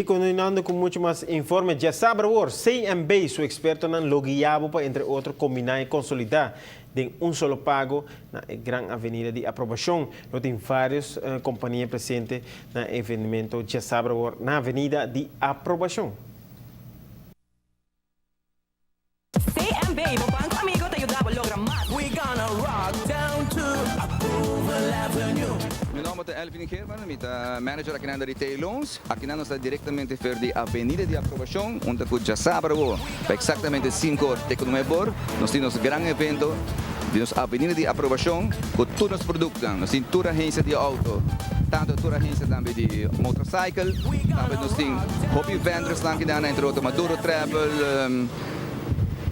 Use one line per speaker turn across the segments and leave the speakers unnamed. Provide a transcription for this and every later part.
Y continuando cu mucho mas informe, diasabra awor, CMB su expertonan lo guia bo pa entre otro combina y consolida den un solo pago na e Gran Avenida di Aprobacion. Lo tin varios compania presente na e evenemento diasabra awor na Avenida di Aprobacion.
CMB, bo banco amigo ta yuda bo logra mas.
We gonna rock down to Approval Avenue.
Mi nomber ta Elvin Geerman, mi ta manager akinan di Retail Loans. Akinan nos ta directamente for di Avenida di Aprobacion, unda cu djasabra awo pa exactamente cinco or te cu nuebe or, nos tin nos gran evento di nos Avenida di Aprobacion cu tur nos productonan. Nos tin tur agencia di auto, tanto tur agencia tambe di motorcycle, tambe nos tin hopi vendorsnan akinan, entre otro Maduro Travel,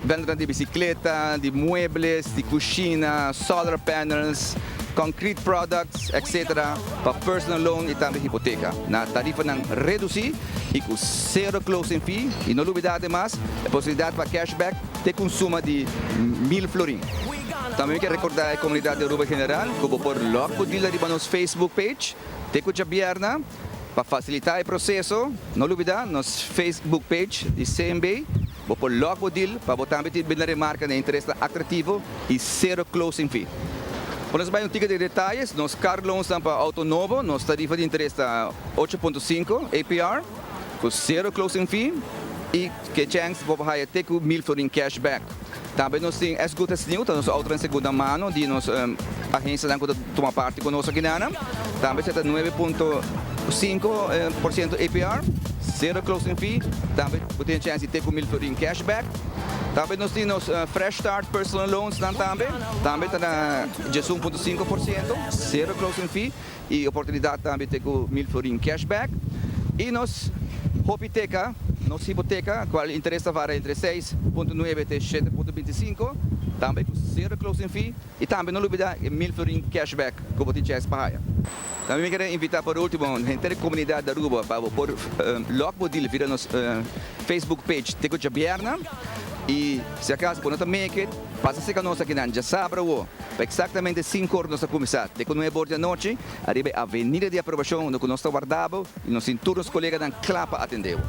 Vendernan di bicicleta, di muebles, di cushina, solar panels, concrete products, etc. Pa personal loan y tambe hipoteca na tarifanan reduci y cu cero closing fee y no lubida ademas e posibilidad pa cashback te cu un suma di mil florin. Tambe mi kier recorda e comunidad di Aruba en general cu bo por log bo dealer riba nos Facebook page te cu djabièrna. Pa facilita e proceso, no lubida nos Facebook page di CMB, bo por log bo deal pa bo tambe tin bini remarca na interesnan atractivo y cero closing fee. Por nos bay un tica di detayes, nos car loans nan pa auto nobo, nos tarifa di interes ta 8.5 APR cu cero closing fee y ke chance bo por haya te cu 1000 florin cash back. Tambe nos tin As Good As New, ta nos autonan segunda mano di nos agencianan cu ta tuma parti cu nos akinanan. Tambe esei ta 9.5% APR, zero closing fee. Tambe bo tin e chance di te cu 1000 florin cashback. Tambe nos tin nos Fresh Start Personal Loans nan tambe. Tambe ta na 11.5%, zero closing fee y oportunidad tambe te cu 1000 florin cashback. Y nos hopiteca, nos hipoteca, cual interes ta varia entre 6.9 te 7.25, tambe cu zero closing fee. Y tambe no lubida e 1000 florin cashback cu bo tin chance pa haya. Tambe mi kere invita por ultimo henter e comunidad di Aruba pa bo por log bo deal via nos Facebook page te cu djabierna y si acaso bo no ta make it pasa cerca nos akinan djasabra awo pa exactamente cinco or nos ta cuminsa te cu nuebe or di anochi ariba e avenida di aprobacion unda cu nos ta warda bo y nos tin tur nos coleganan cla pa atende bo.